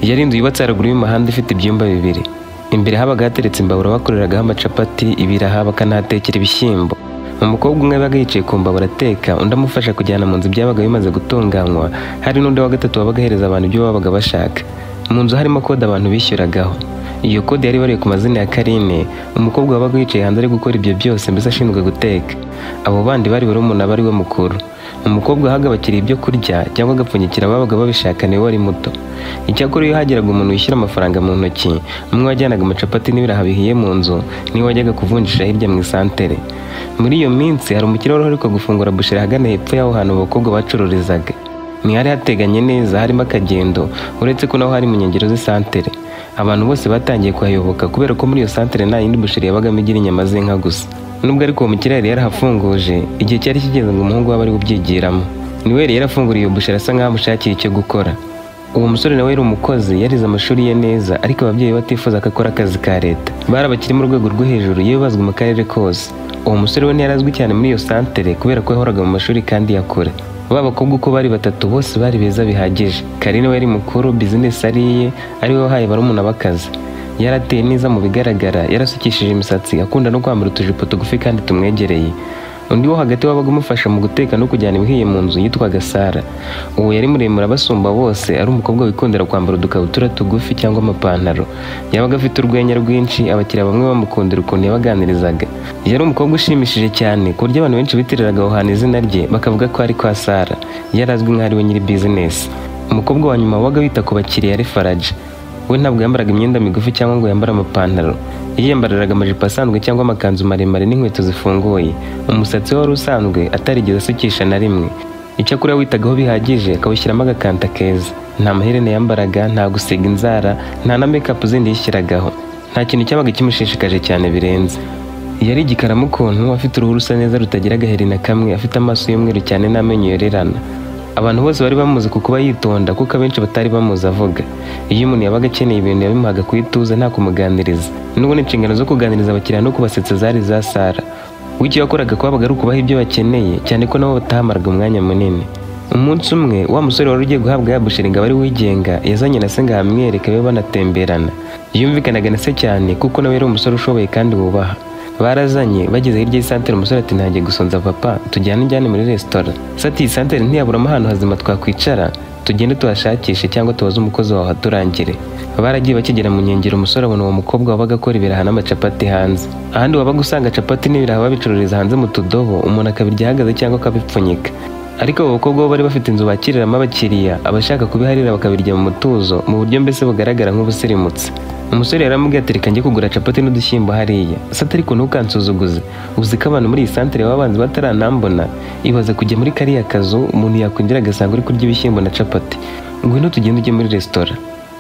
Yari inzu yubatse haruguru y'umuhanda ifite ibyumba bibiri. Imbere habaga hateretse imbabura bakoreragaho amacapati, ibiraha, bakanahatekera ibishyimbo. Umukobwa umwe yabaga yicaye ku mbabura ateka, undi amufasha kujyana mu nzu ibyabaga bimaze gutunganywa, hari n'undi wa gatatu wabaga ahereza abantu ibyo babaga bashaka. Mu nzu harimo kode abantu bishyuragaho. Iyo kode yari ibariye ku mazina ya Karine, umukobwa wabaga yicaye hanze ari gukora ibyo byose, mbese ashinzwe guteka. Abo bandi bari barumuna bari we mukuru. Umukobwa wahaga abakiriya ibyo kurya cyangwa agapfunyikira ababaga babishaka niwe wari muto. Icyakora iyo hageraga umuntu wishyura amafaranga mu ntoki, umwe wajyanaga amacapati n'ibiraha bihiye mu nzu, niwe wajyaga kuvunjisha hirya mu isantere. Muri iyo minsi hari umukire wari uheruka gufungura busheri ahagana hepfo y'aho hantu abakobwa bacururizaga. Ntihari hateganye neza, harimo akagendo, uretse ko naho hari mu nkengero z'isantere. Abantu bose batangiye kuhayoboka kubera ko muri iyo santere nta yindi busheri yabagamo igira inyama z'inka gusa. Nubwo ariko uwo mukire yari yarahafunguje, igihe cyari kigeze ngo umuhungu we abe ari ubyigiramo. Niwe yari yarafunguriye iyo busheri asa nkaho amushakira icyo gukora. Uwo musore nawe yari umukozi, yarize amashuri ye neza, ariko ababyeyi be batifuza ko akora akazi ka leta. Bari abakiri mu rwego rwo hejuru, yewe bazwi mu karere kose. Uwo musore we ntiyari azwi cyane muri iyo santere kubera ko yahoraga mu mashuri kandi ya kure. Ba bakobwa uko bari batatu bose bari beza bihagije. Karine we yari mukuru, bizinesi ari iye, ari we wahaye barumuna b'akazi. Yarateye neza mu bigaragara, yarasukishije imisatsi, akunda no kwambara utujipo tugufi kandi tumwegereye. Undi wo hagati wabaga umufasha mu guteka no kujyana ibihiye mu nzu yitwaga Sara. Uwo yari muremure abasumba bose, ari umukobwa wikundira kwambara udukabutura tugufi cyangwa amapantaro. Yabaga afite urwenya rwinshi, abakiriya bamwe bamukundira ukuntu yabaganirizaga. Yari umukobwa ushimishije cyane, ku buryo abantu benshi bitiriraga aho hantu izina rye, bakavuga ko ari kwa Sara. Yari azwi nk'aho ari we nyiri bizinesi. Umukobwa wa nyuma wabaga wita ku bakiriya yari Faraja. We ntabwo yambaraga imyenda migufi cyangwa ngo yambare amapantaro. Yiyambariraga amajipo asanzwe cyangwa amakanzu maremare n'inkweto zifunguye. Umusatsi we wari usanzwe, atarigeze asukisha na rimwe. Icyakora yawitagaho bihagije, akawushyiramo agakanta keza. Nta maherena yambaraga, nta gusiga inzara, nta na make-up zindi yishyiragaho. Nta kintu cyabaga kimushishikaje cyane birenze. Yari igikara mu kuntu, afite uruhu rusa neza rutagira agaheri na kamwe, afite amaso y'umweru cyane n'amenyo yererana. Abantu bose bari bamuzi ku kuba yitonda, kuko abenshi batari bamuzi avuga. Iyo umuntu yabaga akeneye ibintu yabimuhaga ku ituze nta kumuganiriza. N'ubundi inshingano zo kuganiriza abakiriya no kubasetsa zari iza Sara. We icyo yakoraga kwabaga ari ukubaha ibyo bakeneye, cyane ko nabo batahamaraga umwanya munini. Umunsi umwe, wa musore wari ugiye guhabwa ya busheri ngo abe ari wigenga, yazanye na se ngo ahamwereke babe banatemberana. Yumvikanaga na se cyane kuko nawe yari umusore ushoboye kandi wubaha. Barazanye bageze hirya y'isantere, umusore ati ntangiye gusonza papa, tujyane unjyane muri resitora. Se ati iyi santere ntiyaburamo ahantu hazima twakwicara, tugende tuhashakishe cyangwa tubaze umukozi wawe ahaturangire. Baragiye bakigera mu nkengero, umusore abona uwo mukobwa wabaga akora ibiraha n'amacapati hanze. Ahandi wabaga usanga capati n'ibiraha babicururiza hanze mu tudobo, umuntu akabirya ahagaze cyangwa akabipfunyika. Ariko abo bakobwa bo bari bafite inzu bakiriramo abakiriya, abashaka kubiharira bakabirya mu mutuzo, mu buryo mbese bugaragara nk'ubusirimutse. Umusore yaramubwiye ati reka njye kugura capati n'udushyimbo hariya. Se ati ariko ntukansuzuguze, uzi ko abantu muri iyi santere baba banzi bataranambona, ibaze kujya muri kariya kazu umuntu yakwinjira agasanga uri kurya ibishyimbo na capati. Ngwino tugende ujye muri resitora.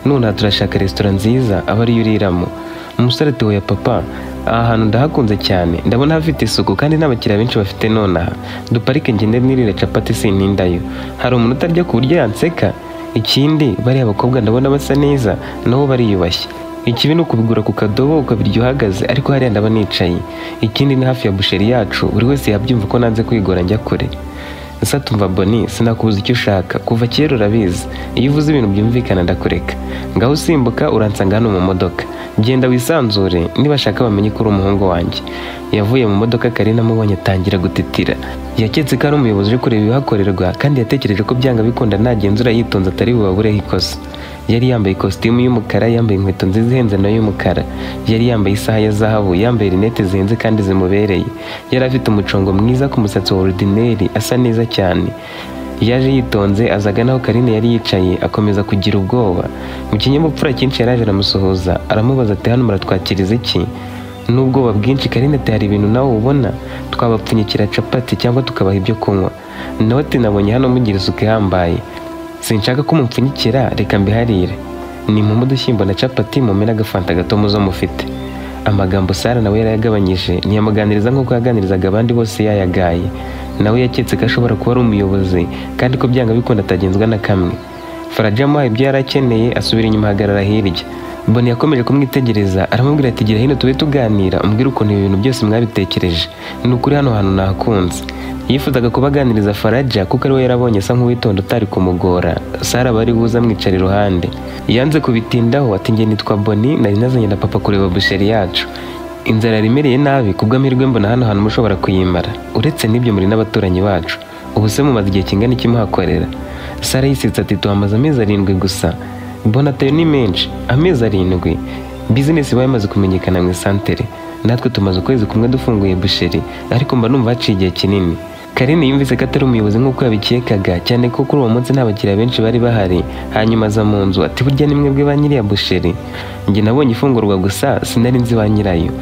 Nonaha turashaka resitora nziza aba ariyo uriramo. Umusore ati oya papa, aha hantu ndahakunze cyane, ndabona hafite isuku kandi nta bakiriya benshi bafite nonaha. Duparike ngende nirire capati sintindayo. Hari umuntu utarya ku buryo yanseka? Ikindi bariya bakobwa ndabona basa neza, nabo bariyubashye. Ikibi ni ukubigura ku kadobo ukabirya uhagaze, ariko hariya ndaba nicaye. Ikindi ni hafi ya busheri yacu, buri wese yabyumva ko nanze kwigora njya kure. Ese tumva Boni, sinakubuza icyo ushaka, kuva kera urabizi. Iyo uvuze ibintu byumvikana ndakureka. Ngaho usimbuka uransanga hano mu modoka. Genda wisanzure, nibashaka bamenye ko uri umuhungu wanjye. Yavuye mu modoka Karine amubonye atangira gutitira. Yaketse ko ari umuyobozi uje kureba ibihakorerwa, kandi yatekereje ko byanga bikunda nagenzura yitonze atari bubabureho ikosa. Yari yambaye ikositimu y'umukara, yambaye inkweto nziza ihenze nayo y'umukara. Yari yambaye isaha ya zahabu, yambaye rinete zihenze kandi zimubereye. Yari afite umucongo mwiza ku musatsi wa ordinaire, asa neza cyane. Yaje yitonze azaga naho Karine yari yicaye, akomeza kugira ubwoba. Mu kinyabupfura cyinshi yaraje aramusuhuza, aramubaza ati hano muratwakiriza iki? N'ubwoba bwinshi Karine ati hari ibintu nawe ubona, twabapfunyikira capati cyangwa tukabaha ibyo kunywa. Nawe ati nabonye hano mugira isuku ihambaye. Sinshaka ko mupfunyikira, reka mbiharire. Nimumpe udushyimbo na capati mumene agafanta gato muzo mufite. Amagambo Sara nawe yarayagabanyije, ntiyamuganiriza nk'uko yaganirizaga abandi bose yayagaye. Nawe yaketse ko ashobora kuba ari umuyobozi, kandi ko byanga bikunda atagenzwa na kamwe. Faraja amuhaye ibyo yari akeneye asubira inyuma ahagarara hirya. Boni yakomeje kumwitegereza aramubwira ati gira hino tube tuganira umbwire ukuntu ibi bintu byose mwabitekereje, ni ukuri hano hantu nahakunze. Yifuzaga kubaganiriza Faraja kuko ari we yarabonye asa nk'uwitonda utari kumugora. Sara bari buze amwicara iruhande. Yanze kubitindaho ati njye nitwa Boni, nari nazanye na papa kureba busheri yacu. Inzara yarimereye nabi, kubw'amahirwe mbona hano hantu mushobora kuyimara. Uretse n'ibyo muri n'abaturanyi bacu. Ubu se mumaze igihe kingana iki muhakorera? Sara yisitse ati tuhamaze amezi 7 gusa. Mbona atayo ni menshi, amezi 7. Bizinesi iba yamaze kumenyekana mu isantere. Natwe tumaze ukwezi kumwe dufunguye busheri, ariko mba numva haciye igihe kinini. Karine yumvise ko atari umuyobozi nk'uko yabikekaga, cyane ko kuri uwo munsi nta bakiriya benshi bari bahari. Hanyuma aza mu nzu ati burya ni mwebwe ba nyiri ya busheri? Njye nabonye ifungurwa gusa, sinari nzi ba nyirayo.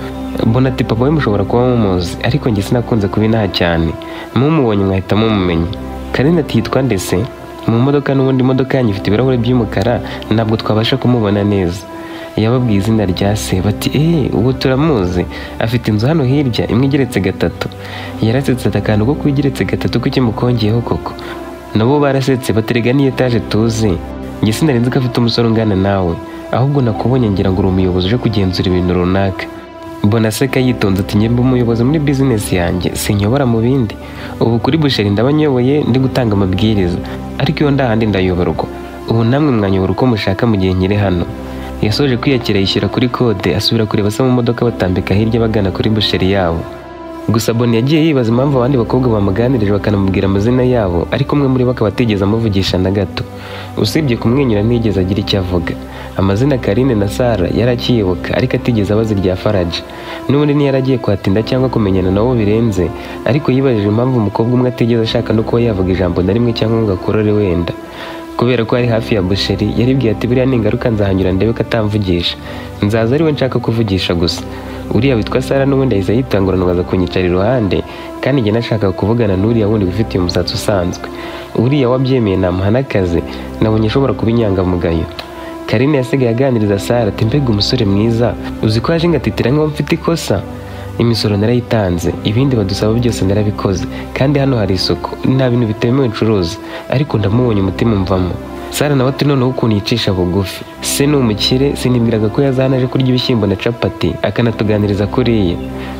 Mbona ati papa we mushobora kuba mumuzi, ariko njye sinakunze kuba inaha cyane. Mumubonye mwahita mumumenya. Karine ati yitwa ndese? Mu modoka n'ubundi imodoka yanyu ifite ibirahure by'umukara, ntabwo twabasha kumubona neza. Yababwiye izina rya se bati ubu turamuzi, afite inzu hano hirya imwe igeretse 3. Yarasetse ati akantu ko kuyigeretse 3 kuki mukongeyeho koko? Nabo barasetse baterega ni etaje tuzi. Njye sinari nzi ko afite umusore ungana nawe, ahubwo nakubonye ngira ngo uri umuyobozi uje kugenzura ibintu runaka. Mbona aseka yitonze ati njye mba umuyobozi muri bizinesi yanjye, sinyobora mu bindi. Ubu kuri busheri ndaba nyoboye ndi gutanga amabwiriza, ariko iyo ndahandi ndayoborwa. Ubu namwe mwanyobora uko mushaka mu gihe nkiri hano. Yasoje kwiyakira yishyura kuri kode, asubira kureba se mu modoka batambika hirya bagana kuri busheri yabo. Gusa Boni yagiye yibaza impamvu abandi bakobwa bamuganirije bakanamubwira amazina yabo, ariko umwe muri bo akaba atigeze amuvugisha na gato. Usibye kumwenyura ntiyigeze agira icyo avuga. Amazina Karine na Sara yari akiyibuka, ariko atigeze abaza irya Faraja. N'ubundi ntiyari agiye kuhatinda cyangwa kumenyana nabo birenze, ariko yibajije impamvu umukobwa umwe atigeze ashaka no kuba yavuga ijambo na rimwe cyangwa ngo akorore wenda. Kubera ko ari hafi ya busheri, yaribwiye ati buriya ningaruka nzahanyura ndebe ko atamvugisha, nzaza ari we nshaka kuvugisha gusa. Uriya witwa Sara n'ubundi ahise yitanguranwa aza kunyicara iruhande, kandi njye nashakaga kuvugana n'uriya wundi wifitiye umusatsi usanzwe. Uriya wabyemeye namuha n'akazi, nabonye ashobora kuba inyangamugayo. Karine yasigaye aganiriza Sara ati mbega umusore mwiza, uzi ko yaje ngatitira nk'aho mfite ikosa? Imisoro narayitanze, ibindi badusaba byose narabikoze, kandi hano hari isuku, nta bintu bitemewe ncuruza, ariko ndamubonye umutima umvamo. Sara nawe ati noneho ukuntu yicisha bugufi, se ni umukire, sinibwiraga ko yazana aje kurya ibishyimbo na capati akanatuganiriza kuriya.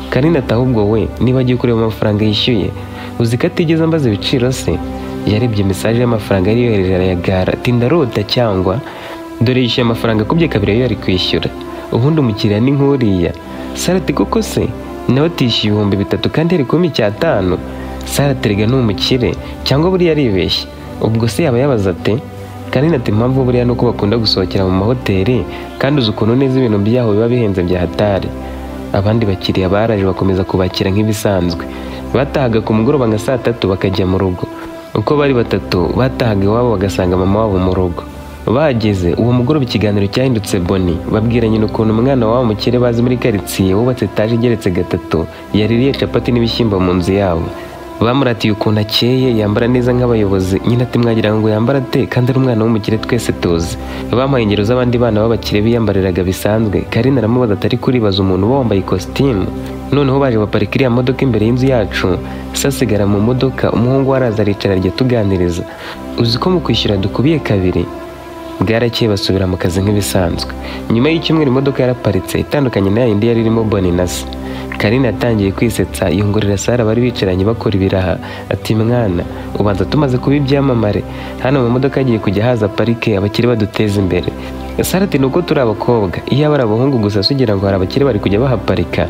Karine ati ahubwo we niba agiye kureba amafaranga yishyuye, uzi ko atigeze ambaza ibiciro se? Yarebye mesaje y'amafaranga yari yohereje arayagara, ati ndarota cyangwa dore yishyuye amafaranga akubye kabiri ayo yari kwishyura. Ubundi umukiriya ni nk'uriya. Sara ati koko se? Nawe atishyuye 3000 kandi yari kumpa 5,000. Sara aterega ni umukire cyangwa buriya aribeshye? Ubwo se yaba yabaza ate? Karine ati impamvu buriya nuko bakunda gusohokera mu mahoteli, kandi uzi ukuntu neza ibintu byaho biba bihenze bya hatari. Abandi bakiriya baraje bakomeza kubakira nk'ibisanzwe. Batahaga ku mugoroba nka saa 3 bakajya mu rugo. Uko bari batatu batahaga iwabo bagasanga mama wabo mu rugo. Bahageze uwo mugoroba ikiganiro cyahindutse Boni, babwira nyina ukuntu umwana wabo mukire bazi muri karitsiye wubatse etaje igeretse 3 yaririye capati n'ibishyimbo mu nzu yabo. Bamuratiye ukuntu akeye yambara neza nk'abayobozi. Nyina ati mwagira ngo yambara ate kandi ari umwana w'umukire twese tuzi. Bamuhaye ingero z'abandi bana b'abakire biyambariraga bisanzwe. Karine aramubaza atari kuribaza umuntu uba wambaye ikositimu. Noneho baje baparika iriya modoka imbere y'inzu yacu, se asigara mu modoka, umuhungu we araza aricara arya tuganiriza. Uzi ko mu kwishyura dukubiye kabiri? Bwarakeye basubira mu kazi nk'ibisanzwe. Nyuma y'icyumweru imodoka yaraparitse itandukanye na yindi yari irimo Boni na se. Karine yatangiye kwisetsa yongorera Sara bari bicaranye bakora ibiraha ati mwana ubanza tumaze kuba ibyamamare, hano mu modoka agiye kujya haza parike abakire baduteza imbere. Sara ati nuko turi abakobwa, iyo ari abahungu gusa sugira ngo hari abakire bari kujya bahaparika.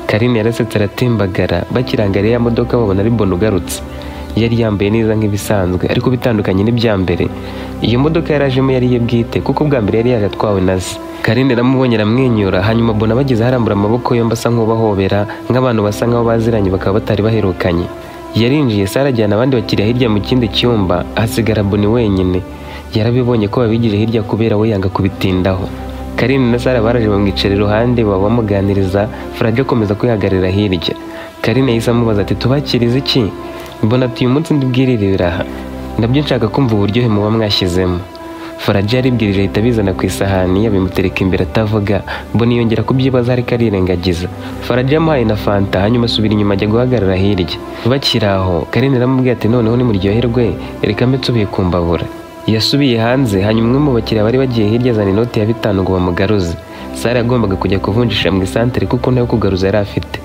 Karine yarasetse aratimbagara, bakirangariye ya modoka babona ari Boni ugarutse. Yari yambaye neza nk'ibisanzwe ariko bitandukanye n'ibya mbere. Iyo modoka yarajemo yari iye bwite kuko bwa mbere yari yaje atwawe na se. Karine aramubonye aramwenyura, hanyuma Boni abageze arambura amaboko yombi asa nk'ubahobera nk'abantu basa nk'aho baziranye bakaba batari baherukanye. Yarinjiye Sara ajyana abandi bakiriya hirya mu kindi cyumba, hasigara Boni wenyine. Yarabibonye ko babigije hirya kubera we yanga kubitindaho. Karine na Sara baraje bamwicara iruhande baba bamuganiriza, Faraja akomeza kwihagarara hirya. Karine yahise amubaza ati tubakirize iki? Mbona ati uyu munsi ndibwirire ibiraha, nabyo nshaka kumva uburyohe muba mwashyizemo. Faraja yaribwirije ahita abizana ku isahani abimutereka imbere atavuga. Boni yongera kubyibaza ariko arirengagiza. Faraja yamuhaye na fanta hanyuma asubira inyuma ajya guhagarara hirya. Bakiri aho Karine aramubwira ati noneho nimuryoherwe, reka mbe nsubiye ku mbabura. Yasubiye hanze, hanyuma umwe mu bakiriya bari bagiye hirya azana inoti ya 5 ngo bamugaruze. Sara yagombaga kujya kuvunjisha mu isantere kuko ntayo kugaruza yari afite.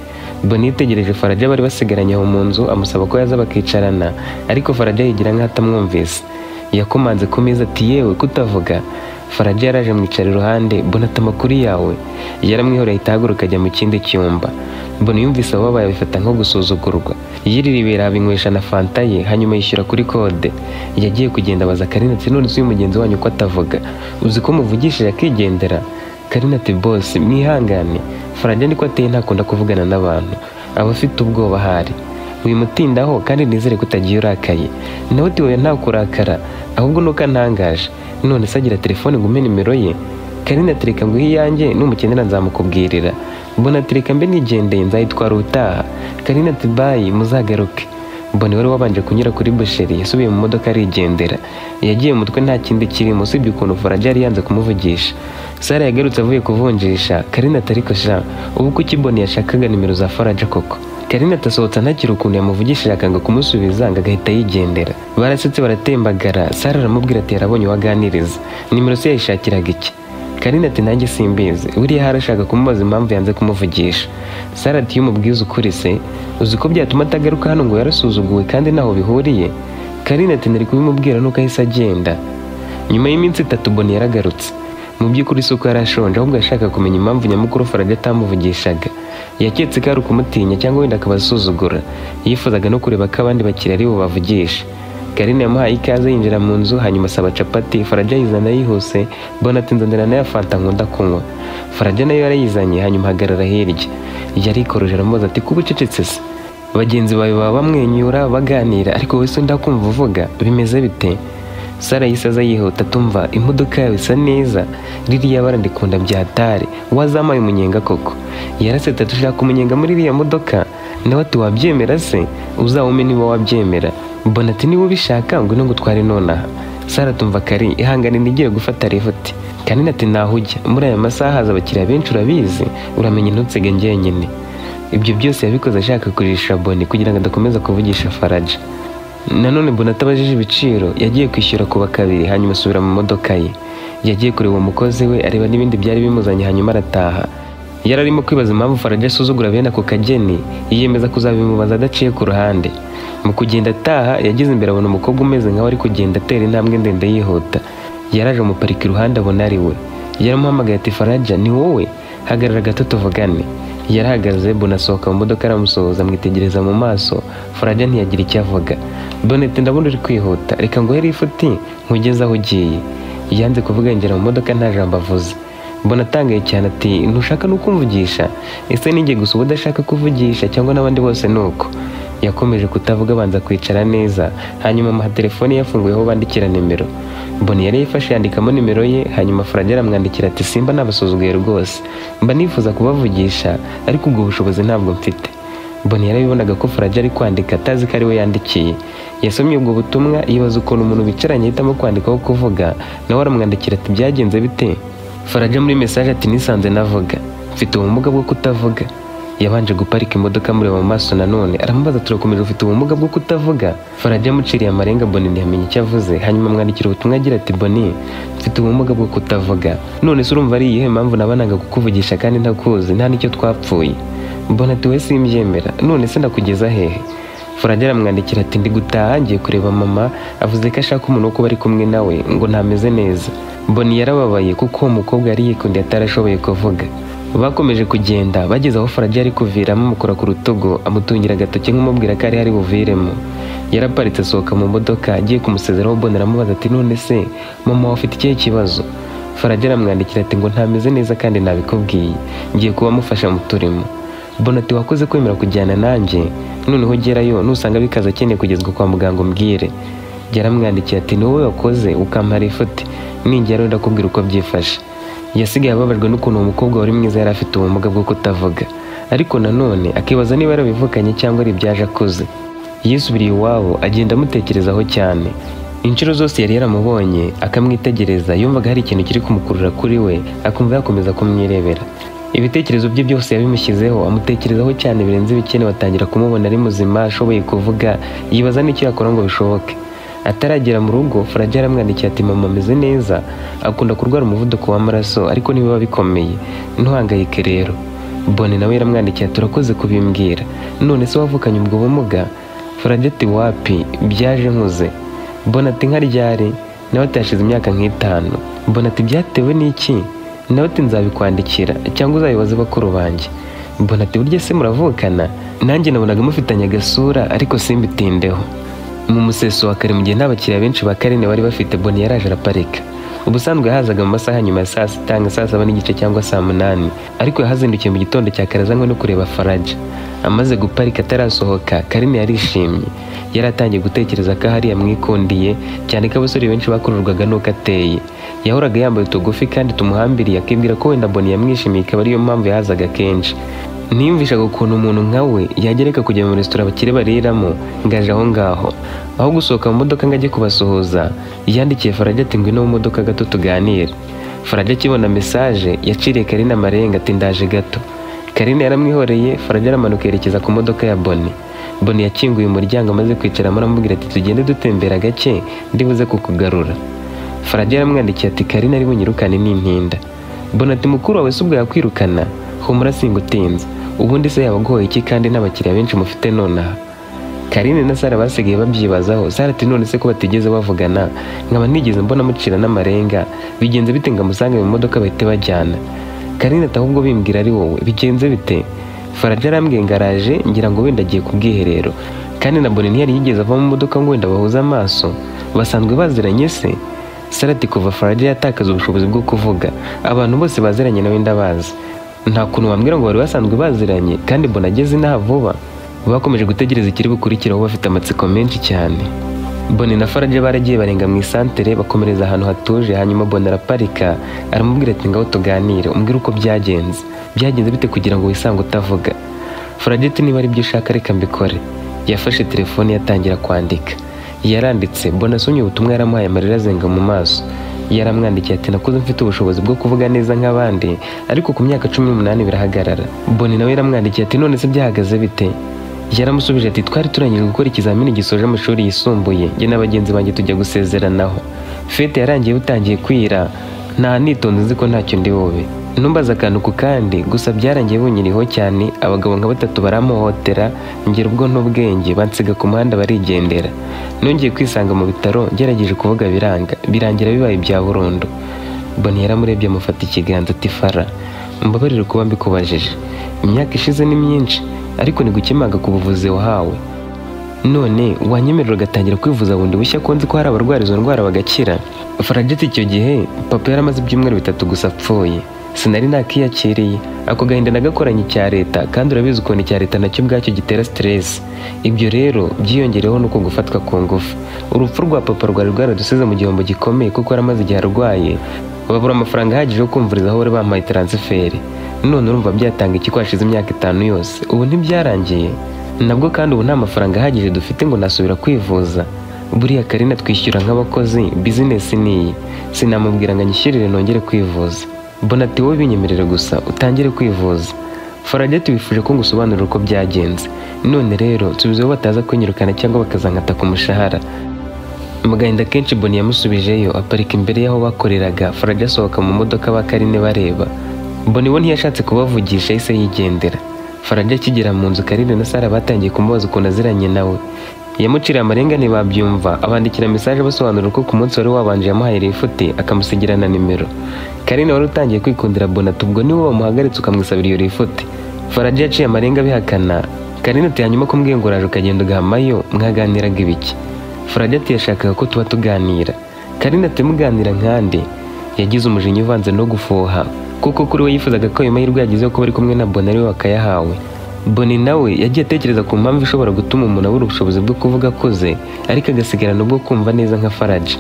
Boni yitegereje Faraja bari basigaranye aho mu nzu, amusaba ko yaza bakicarana, ariko Faraja yigira nk'aho atamwumvise. Yakomanze ku meza ati yewe kutavuga. Faraja yaraje amwicara iruhande. Boni ati amakuru yawe. Yaramwihoreye ahita ahaguruka ajya mu kindi cyumba. Boni yumvise ababaye abifata nko gusuzugurwa. Yiriribera abinywesha na fanta ye, hanyuma yishyura kuri kode. Yagiye kugenda abaza Karina ati none se uyu mugenzi wanyu ko atavuga, uzi ko muvugishije akigendera? Karina ati boss mwihangane, Faraja niko ateye, ntakunda kuvugana n'abantu, aba afite ubwoba ahari. Wimutindaho kandi nizere ko utagiye urakaye. Nawe ati oya nta kurakara, ahubwo nuko antangaje. None se agira telefone ngo umpe nimero ye? Karina ati reka nguhe iyanjye, numukenera nzamukubwirira. Mbona ati reka mbe nigendeye nzayitwara ubutaha. Karina ati bayi muzagaruke. Boni wari wabanje kunyura kuri busheri yasubiye mu modoka arigendera. Yagiye mu mutwe nta kindi kirimo usibye ukuntu Faraja yari yanze kumuvugisha. Sara yagarutse avuye kuvunjisha. Karina ati ariko sha, ubu kuki Boni yashakaga nimero za Faraja koko? Karina atasohotse ntakiri ukuntu yamuvugishije akanga kumusubiza ngo agahita yigendera. Barasetse baratembagara. Sara aramubwira ati yarabonye uwaganiriza, nimero se yayishakiraga iki? Karina ati nanjye simbizi, buriya harashaka kumubaza impamvu yanze kumuvugisha. Sara ati iyo umubwiza ukuri se, uzi ko byatuma atagaruka hano ngo yarasuzuguwe kandi ntaho bihuriye? Karina ati nari kubimubwira nuko ahise agenda. Nyuma y'iminsi 3 Boni yaragarutse. Mu by'ukuri si uko yari ashonje, ahubwo yashaka kumenya impamvu nyamukuru Faraja atamuvugishaga. Yaketse ko ari ukumutinya cyangwa wenda akabasuzugura. Yifuzaga no kureba ko abandi bakiriya ari bubavugishe. Karina yamuhaye ikaze yinjira mu nzu, hanyuma asaba capati. Faraja ayizana yihuse. Boni ati nzanira nayo fanta nkunda kunywa. Faraja nayo yarayizanye, hanyuma ahagarara hirya. Yarikoroje aramubaza ati kuba ucecetse se? Bagenzi bawe baba bamwenyura baganira, ariko wowe se ndakumva uvuga, bimeze bite? Sara yahise aza yihuta atumva imodoka yawe isa neza, ririya bara ndikunda byatari, wazampaye umunyenga koko? Yarasetse ati ushaka umunyenga muri iriya modoka? Nawe ati wabyemera se? Uzawume niba wabyemera. Mbona ati niba ubishaka ngwino ngutware nonaha. Sara atumva Kari ihangane nigire gufata lifuti. Kanini ati naho ujya muri aya masaha haza abakiriya benshi urabizi, uramenye ntutsige njyenyine. Ibyo byose yabikoze ashaka kurisha Boni kugira ngo adakomeza kuvugisha Faraja. Nanone Boni atabajije ibiciro, yagiye kwishyura kuba kabiri, hanyuma asubira mu modoka ye. Yagiye kureba umukozi we areba n'ibindi byari bimuzanye, hanyuma arataha. Yari arimo kwibaza impamvu Faraja asuzugura bene ako kageni, yiyemeza kuzabimubaza adaciye ku ruhande. Mu kugenda ataha yageze imbere abona umukobwa umeze nkaho ari kugenda atera intambwe ndende yihuta. Yaraje amuparika iruhande abona ari we. Yaramuhamagaye ati Faraja ni wowe? Hagarara gato tuvugane. Yarahagaze, Boni asohoka mu modoka aramusuhuza amwitegereza mu maso. Faraja ntiyagira icyo avuga. Boni ati ndabona uri kwihuta, reka nguhe lifuti nkugeze aho ugiye. Yanze kuvuga yinjira mu modoka nta jambo avuze. Mbona atangaye cyane ati ntushaka no kumvugisha? Ese ninjye gusa uba udashaka kuvugisha cyangwa n'abandi bose nuko? Yakomeje kutavuga abanza kwicara neza, hanyuma amuha telefone yafunguyeho bandikira nimero. Boni yari yifashe yandikamo nimero ye, hanyuma Faraja aramwandikira ati simba nabasuzuguye rwose, mba nifuza kubavugisha ariko ubwo bushobozi ntabwo mfite. Boni yarabibonaga ko Faraja ari kwandika atazi ko ari we yandikiye. Yasomye ubwo butumwa yibaza ukuntu umuntu bicaranye ahitamo kwandikaho kuvuga, nawe aramwandikira ati byagenze bite? Faraja muri message ati nisanze navuga, mfite ubumuga bwo kutavuga. Yabanje guparika imodoka amureba mu maso nanone aramubaza turakomeje ufite ubumuga bwo kutavuga? Faraja amuciriye amarenga Boni ntiyamenya icyo avuze, hanyuma amwandikira ubutumwa agira ati Boni mfite ubumuga bwo kutavuga, none se urumva ari iyihe mpamvu nabanaga kukuvugisha kandi ntakuzi nta n'icyo twapfuye? Mbona ati we simbyemera, none se ndakugeza hehe? Faraja aramwandikira ati ndi gutaha ngiye kureba mama, avuze ko ashaka umuntu wo kuba ari kumwe nawe ngo ntameze neza. Boni yarababaye kuko uwo mukobwa yari yikundiye atarashoboye kuvuga. Bakomeje kugenda bageze aho Faraja yari kuviramo amukora ku rutugu amutungira agatoki nk'umubwira ko ari hari buviremo. Yaraparitse asohoka mu modoka agiye kumusezeraho. Boni aramubaza ati none se mama wawe ufite ikihe kibazo? Faraja aramwandikira ati ngo ntameze neza kandi nabikubwiye, ngiye kuba mufasha mu turimo. Boni ati wakoze kwemera kujyana nanjye, noneho gerayo nusanga bikaza akeneye kugezwa kwa muganga umbwire. Yaramwandikiye ati ni wowe wakoze ukampara ifuti, ningerayo ndakubwira uko byifashe. Yasigaye ababajwe n'ukuntu uwo mukobwa wari mwiza yari afite ubumuga bwo kutavuga, ariko nanone akibaza niba yarabivukanye cyangwa ari ibyaje akuze. Yisubiriye iwabo agenda amutekerezaho cyane. Inshuro zose yari yaramubonye akamwitegereza, yumvaga hari ikintu kiri kumukurura kuri we, akumva yakomeza kumwirebera. Ibitekerezo bye byose yabimushyizeho, amutekerezaho cyane birenze ibikenewe, atangira kumubona ari muzima ashoboye kuvuga, yibaza n'icyo yakora ngo bishoboke. Ataragera mu rugo, Faraja yaramwandikiye ati mama ameze neza, akunda kurwara umuvuduko w'amaraso ariko ntibiba bikomeye, ntuhangayike rero. Boni nawe yaramwandikiye ati urakoze kubimbwira, none se wavukanye ubwo bumuga? Faraja ati wapi, byaje nkuze. Boni ati nka ryari? Nawe ati hashize imyaka nk'itanu. Boni ati byatewe n'iki? Nawe ati nzabikwandikira cyangwa uzabibaze bakuru banjye. Boni ati burya se muravukana? Nanjye nabonaga mufitanye agasura ariko simbitindeho. Mu museso wa kare, mu gihe nta bakiriya benshi ba Karine bari bafite, Boni yaraje araparika. Ubusanzwe yahazaga mu masaha nyuma ya saa sita nka saa 7:30 cyangwa saa 8, ariko yahazindukiye mu gitondo cya kare azanywe no kureba Faraja. Amaze guparika atarasohoka, Karine yarishimye. Yari atangiye gutekereza ko ahari yamwikundiye, cyane ko abasore benshi bakururwaga n'uko ateye. Yahoraga yambaye utugufi kandi tumuhambiriye, akibwira ko wenda Boni yamwishimiye ikaba ariyo mpamvu yahazaga kenshi. Ntiyumvishaga ukuntu umuntu nka we yagereka kujya mu resitora abakire bariramo ngo aje aho ngaho. Aho gusohoka mu modoka ngo ajye kubasuhuza, yandikiye Faraja ati ngwino mu modoka gato tuganire. Faraja akibona message yaciriye Karine amarenga ati ndaje gato. Karine yaramwihoreye, Faraja aramanuka yerekeza ku modoka ya Boni. Boni yakinguye umuryango amaze kwicaramo aramubwira ati tugende dutembera gake ndibuze kukugarura. Faraja yaramwandikiye ati Karine ari bunyirukane n'intinda. Boni ati mukuru wawe se ubwo yakwirukana? Humura singutinze. Ubundi se yabagoye iki kandi n'abakiriya benshi mufite nonaha? Karine na Sara basigaye babyibazaho. Sara ati none se ko batigeze bavugana, nkaba ntigeze mbona mucira n'amarenga, bigenze bite ngo amusange mu modoka bahite bajyana? Karine ati ahubwo bimbwira ari wowe, bigenze bite? Faraja arambwiye ngo araje, ngira ngo wenda agiye ku bwiherero. Kandi na Boni ntiyari yigeze ava mu modoka ngo wenda bahuze amaso, basanzwe baziranye se? Sara ati kuva Faraja yatakaza ubushobozi bwo kuvuga, abantu bose baziranye nawe ndabazi. Nta kuntu wambwira ngo bari basanzwe baziranye kandi mbona ageze inaha vuba. Bakomeje gutegereza ikiri bukurikiraho bafite amatsiko menshi cyane. Boni na Faraja baragiye barenga mu isantere bakomereza ahantu hatuje, hanyuma Boni araparika aramubwira ati ngaho tuganire, umbwire uko byagenze. Byagenze bite kugira ngo wisange utavuga? Faraja ati niba ari byo ushaka reka mbikore. Yafashe telefone yatangira kwandika. Yaranditse, Boni asomye ubutumwa yaramuhaye amarira azenga mu maso. Yaramwandikiye ati nakuze mfite ubushobozi bwo kuvuga neza nk'abandi, ariko ku myaka 18 birahagarara. Boni nawe yaramwandikiye ati none se byahagaze bite? Yaramusubije ati twari turangije gukora ikizamini gisoje amashuri yisumbuye, njye na bagenzi banjye tujya gusezeranaho. Fete yarangiye butangiye kwira, nta nitonze nzi ko ntacyo ndi bube. Numbaza akantu ku kandi, gusa byarangiye bunyiriho cyane, abagabo nka batatu baramuhotera, ngera ubwo n'ubwenge bansiga ku muhanda barigendera. Nongeye kwisanga mu bitaro, ngerageje kuvuga biranga, birangira bibaye ibya burundu. Boni yaramurebye amufata ikiganza ati Fara, mbabarire kuba mbikubajije. Imyaka ishize ni myinshi, ariko ni gukemanga ku buvuzi wahawe. None wanyemerera ugatangira kwivuza bundi bushya ko nzi ko hari abarwara izo ndwara bagakira? Faraja ati icyo gihe papa yaramaze ibyumweru 3 gusa apfuye. Sinari nakiyakiriye, ako gahinda nagakoranye icya leta, kandi urabizi ukuntu icya leta nacyo ubwacyo gitera stress. Ibyo rero byiyongereho nuko gufatwa ku ngufu. Urupfu rwa papa rwari rwaradusize mu gihombo gikomeye kuko yaramaze igihe arwaye, babura amafaranga ahagije yo kumvuriza aho bari bampaye transfert. None urumva byatanga iki ko hashize imyaka 5 yose? Ubu ntibyarangiye. Nabwo kandi ubu nta mafaranga ahagije dufite ngo nasubira kwivuza. Buriya Karine twishyura nk'abakozi, business niyi. Sinamubwira ngo anyishyurire nongere kwivuza. Boni ati wowe binyemerere gusa utangire kwivuza. Faraja ati wifuje ko ngusobanurira uko byagenze. None rero nsubizeho bataza kunyirukana cyangwa bakazankata ku mushahara. Mu gahinda kenshi Boni yamusubijeyo aparika imbere y'aho bakoreraga. Faraja asohoka mu modoka ba Karine bareba. Boni we ntiyashatse kubavugisha yahise yigendera. Faraja akigera mu nzu, Karine na Sara batangiye kumubaza ukuntu aziranye nawe. Yamuciriye amarenga ntibabyumva, abandikira message basobanura uko ku munsi wari wabanje yamuhaye lifuti akamusigira na nimero. Karine wari utangiye kwikundira Boni ati ubwo niwe wamuhagaritse ukamwisabira iyo lifuti. Faraja yaciye amarenga abihakana. Karine ati hanyuma kumbwiye ngo uraje ukagenda ugahamayo, mwaganiraga ibiki? Faraja ati yashakaga ko tuba tuganira. Karine ati muganira nkande? Yagize umujinya uvanze no gufuha, kuko kuri we yifuzaga ko ayo mahirwe yagize yo kuba ari kumwe na Boni ari we wakayahawe. Boni nawe yagiye atekereza ku mpamvu ishobora gutuma umuntu abura ubushobozi bwo kuvuga akuze, ariko agasigarana ubwo kumva neza nka Faraja.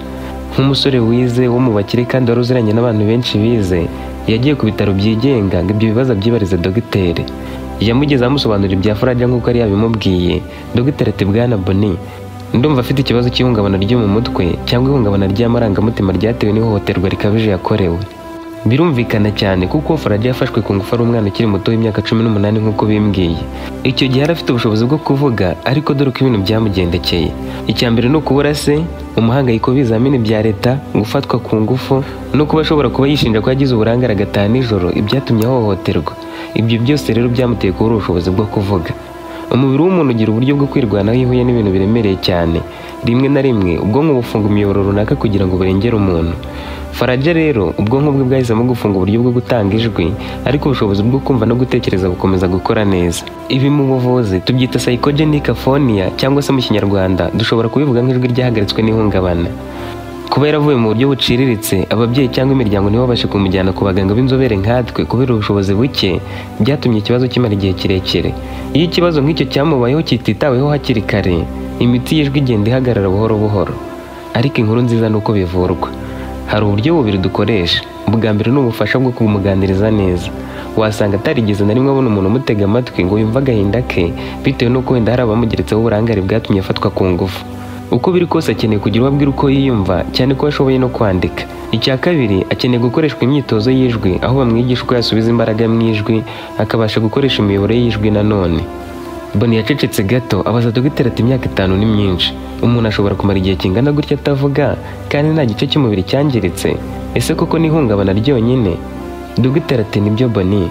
Nk'umusore wize wo mu bakire kandi wari uziranye n'abantu benshi bize, yagiye ku bitaro byigenga ngo ibyo bibazo abyibarize dogiteri. Yamugeze amusobanurira ibya Faraja nk'uko yari yabimubwiye. Dogiteri ati bwana Boni, ndumva afite ikibazo cy'ihungabana ryo mu mutwe cyangwa ihungabana ry'amarangamutima ryatewe n'ihohoterwa rikabije yakorewe. Birumvikana cyane kuko Faraja yafashwe ku ngufu ari umwana ukiri muto w'imyaka 18 nk'uko bimbwiye. Icyo gihe yari afite ubushobozi bwo kuvuga, ariko dore uko ibintu byamugendekeye. Icya mbere ni ukubura se, umuhangayiko w'ibizamini bya leta, gufatwa ku ngufu, no kuba ashobora kuba yishinja ko yagize uburangare agataha nijoro, ibyatumye ahohoterwa. Ibyo byose rero byamuteye kubura ubushobozi bwo kuvuga. Umubiri w'umuntu ugira uburyo bwo kwirwanaho iyo uhuye n'ibintu biremereye cyane. Rimwe na rimwe ubwonko bufunga imiyoboro runaka kugira ngo burengere umuntu. Faraja rero ubwonko bwe bwahisemo gufunga uburyo bwo gutanga ijwi, ariko ubushobozi bwo kumva no gutekereza bukomeza gukora neza. Ibi mu buvuzi tubyita psychogenic aphonia, cyangwa se mu Kinyarwanda dushobora kubivuga nk'ijwi ryahagaritswe n'ihungabana. Kuba yaravuye mu buryo buciriritse, ababyeyi cyangwa imiryango ntibabashe kumujyana ku baganga b'inzobere nkatwe kubera ubushobozi buke, byatumye ikibazo kimara igihe kirekire. Iyo ikibazo nk'icyo cyamubayeho kititaweho hakiri kare, imitsi y'ijwi igenda ihagarara buhoro buhoro. Ariko inkuru nziza ni uko bivurwa. Hari uburyo bubiri dukoresha. Ubwa mbere ni ubufasha bwo kumuganiriza neza. Wasanga atarigeze na rimwe abona umuntu umutega amatwi ngo yumve agahinda ke, bitewe n'uko wenda hari abamugeretseho uburangare bwatumye afatwa ku ngufu. Uko biri kose akeneye kugira uwo abwira uko yiyumva, cyane ko ashoboye no kwandika. Icya kabiri, akeneye gukoreshwa imyitozo y'ijwi, aho bamwigisha uko yasubiza imbaraga mu ijwi, akabasha gukoresha imiyoboro y'ijwi nanone. Boni yacecetse gato abaza dogiteri ati imyaka 5 ni myinshi. Umuntu ashobora kumara igihe kingana gutya atavuga kandi nta gice cy'umubiri cyangiritse. Ese koko ni ihungabana ryonyine? Dogiteri ati nibyo Boni.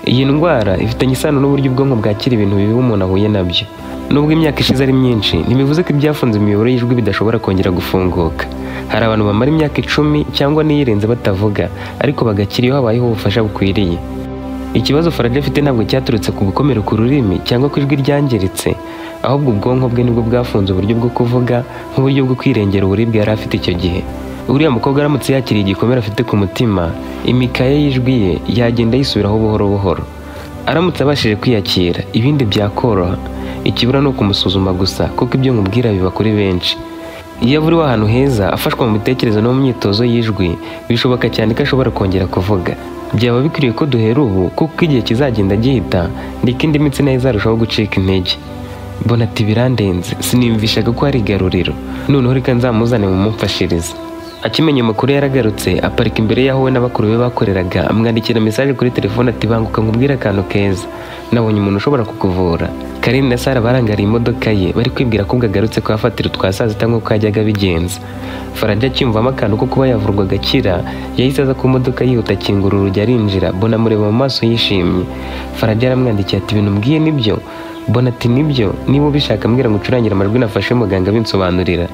Iyi ndwara ifitanye isano n'uburyo ubwonko bwakira ibintu bibi umuntu ahuye nabyo. Nubwo imyaka ishize ari myinshi, ntibivuze ko ibyafunze imiyoboro y'ijwi bidashobora kongera gufunguka. Hari abantu bamara imyaka 10 cyangwa n'iyirenze batavuga, ariko bagakira iyo habayeho ubufasha bukwiriye. Ikibazo Faraja afite ntabwo cyaturutse ku gukomera ku rurimi cyangwa ku ijwi ryangiritse, ahubwo ubwonko bwe nibwo bwafunze uburyo bwo kuvuga nk'uburyo bwo kwirengera uburibwe yari afite icyo gihe. Uriya mukobwa aramutse yakiriye igikomere afite ku mutima, imikaya y'ijwi ye yagenda yisubiraho buhoro buhoro. Aramutse abashije kwiyakira, ibindi byakoroha. Ikibura ni ukumusuzuma gusa, kuko ibyo nkubwira biba kuri benshi. Iyo avuriwe ahantu heza, afashwa mu mitekerereze no mu myitozo y'ijwi, bishoboka cyane ko ashobora kongera kuvuga. Byaba bikwiriye ko duhera ubu, kuko igihe kizagenda gihita, niko indi mitsi nayo izarushaho gucika intege. Mbona ati birandenze, siniyumvishaga ko hari igaruriro. Noneho reka nzamuzane mumumfashirize. Akimenya amakuru yaragarutse, aparika imbere y'aho we n'abakuru be bakoreraga, amwandikira message kuri telefone ati banguka nkubwire akantu keza. Nabonye umuntu ushobora kukuvura. Karine na Sara barangariye imodoka ye, bari kwibwira ko agarutse kuhafatira utwa saa sita nk'uko yajyaga abigenza. Faraja akiyumvamo akantu ko kuba yavurwa agakira, yahise aza ku modoka yihuta akingura urugi arinjira, Bona amureba mu maso yishimye. Faraja aramwandikiye ati ibintu mbwiye nibyo? Bona ati nibyo, niba ubishaka mbwira ngo ucurangire amajwi nafashe muganga binsobanurira.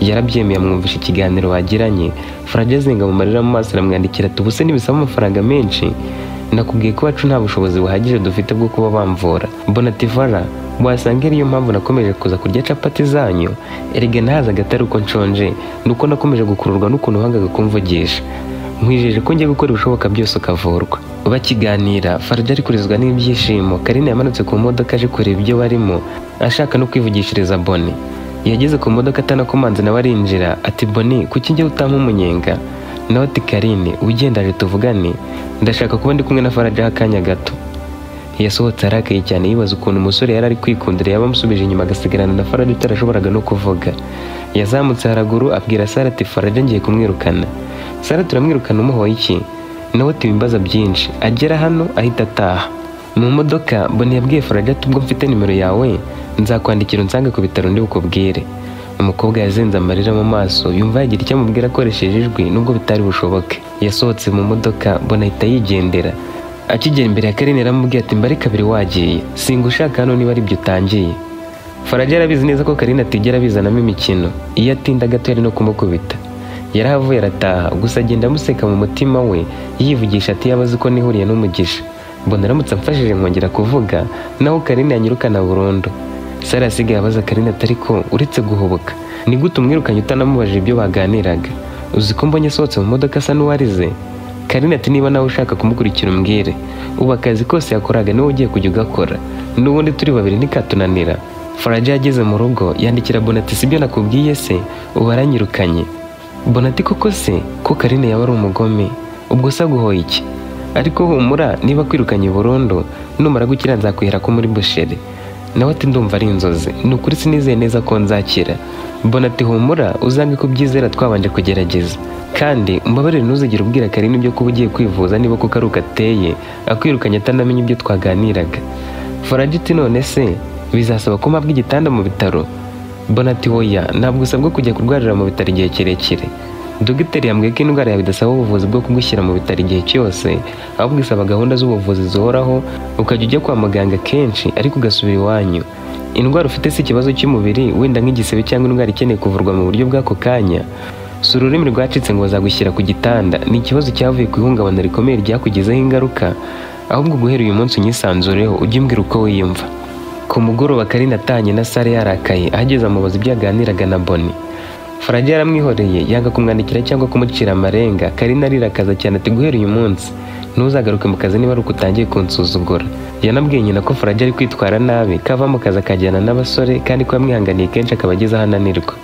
Yarabyemeye amwumvisha ikiganiro bagiranye. Faraja azenga mu marira mu maso aramwandikira ati ubuse ntibisaba amafaranga menshi? Nakubwiye ko iwacu nta bushobozi buhagije dufite bwo kuba bamvura. Mbona ati Fara, wasanga ariyo mpamvu nakomeje kuza kurya capati zanyu. Erega nahazaga atari uko nshonje, nuko nakomeje gukururwa n'ukuntu wangaga kumvugisha. Nkwijeje ko ngiye gukora ibishoboka byose ukavurwa. Bakiganira, Faraja ari kurizwa n'ibyishimo. Karine yamanutse ku modoka aje kureba ibyo barimo, ashaka no kwivugishiriza Boni. Yageze ku modoka atanakomanze nawe arinjira, ati Boni, kuki njye utampa umunyenga? Nawe ati Karine, ugendaje tuvugane, ndashaka kuba ndi kumwe na Faraja akanya gato. Yasohotse arakaye cyane yibaza ukuntu umusore yari ari kwikundira yaba amusubije inyuma agasigarana na Faraja utarashoboraga no kuvuga. Yazamutse haraguru abwira Sara ati Faraja ngiye kumwirukana. Sara turamwirukana umuhoye iki? Nawe ati ibimbaza byinshi, agera hano ahita ataha. Mu modoka Boni yabwiye Faraja ati ubwo mfite nimero yawe nzakwandikira unsange ku bitaro ndi bukubwire. Umukobwa yazenze amarira mu maso yumva yagira icyo amubwira akoresheje ijwi nubwo bitari bushoboke. Yasohotse mu modoka Boni ahita yigendera. Akigera imbere ya Karine aramubwira ati mbare kabiri wagiye, singushaka hano niba aribyo utangiye. Faraja yarabizi neza ko Karine atigera abizanamo imikino, iyo atinda gato yari no kumukubita. Yarahavuye arataha, gusa agenda amuseka mu mutima we yivugisha ati yaba azi ko nihuriye n'umugisha. Mbona aramutse amfashije nkongera kuvuga, naho Karine yanyirukana burundu. Sara asigaye abaza Karine ati ariko uretse guhubuka, ni gute umwirukanye utanamubajije ibyo baganiraga? Uzi ko mbonye asohotse mu modoka asa n'uwarize? Karine ati niba nawe ushaka kumukurikira umbwire, ubu akazi kose yakoraga niwe ugiye kujya ugakora, n'ubundi turi babiri ntikatunanira. Faraja yageze mu rugo yandikira Bona ati sibyo nakubwiye se, ubu aranyirukanye. Bona ati koko se ko Karine yaba ari umugome, ubwo se aguhoye iki? Ariko humura niba kwirukanye burundu, numara gukira nzakwihera ko muri bushere. Nawe ati ndumva ari inzozi, ni ukuri sinizeye neza ko nzakira. Boni ati humura uzange kubyizera twabanje kugerageza, kandi umbabarire ntuzigere ubwira Karine ibyo kuba ugiye kwivuza niba kuko ari uko ateye, akwirukanye atanamenye ibyo twaganiraga. Faraja ati none se bizasaba ko mpabwa igitanda mu bitaro? Boni ati oya, ntabwo usabwa kujya kurwarira mu bitaro igihe kirekire. Dogiteri yambwiye ko indwara yawe idasaba ubuvuzi bwo kugushyira mu bitaro igihe cyose, ahubwo isaba gahunda z'ubuvuzi zihoraho, ukajya ujya kwa muganga kenshi ariko ugasubira iwanyu. Indwara ufite si ikibazo cy'umubiri, wenda nk'igisebe cyangwa indwara ikeneye kuvurwa mu buryo bw'ako kanya. Si ururimi rwacitse ngo bazagushyira ku gitanda, ni ikibazo cyavuye ku ihungabana rikomeye ryakugizeho ingaruka, ahubwo guhera uyu munsi unyisanzureho, ujye umbwira uko wiyumva. Ku mugoroba Karine atanye na Sara yarakaye, ahageze amubaza ibyo yaganiraga na Boni. Faraja yaramwihoreye, yanga kumwandikira cyangwa kumucira amarenga. Karine arirakaza cyane ati guhera uyu munsi ntuzagaruke mu kazi niba ari uko utangiye kunsuzugura. Yanabwiye nyina ko Faraja ari kwitwara nabi, ko ava mu kazi akajyana n'abasore, kandi ko yamwihanganiye kenshi akaba ageze aho ananirwa.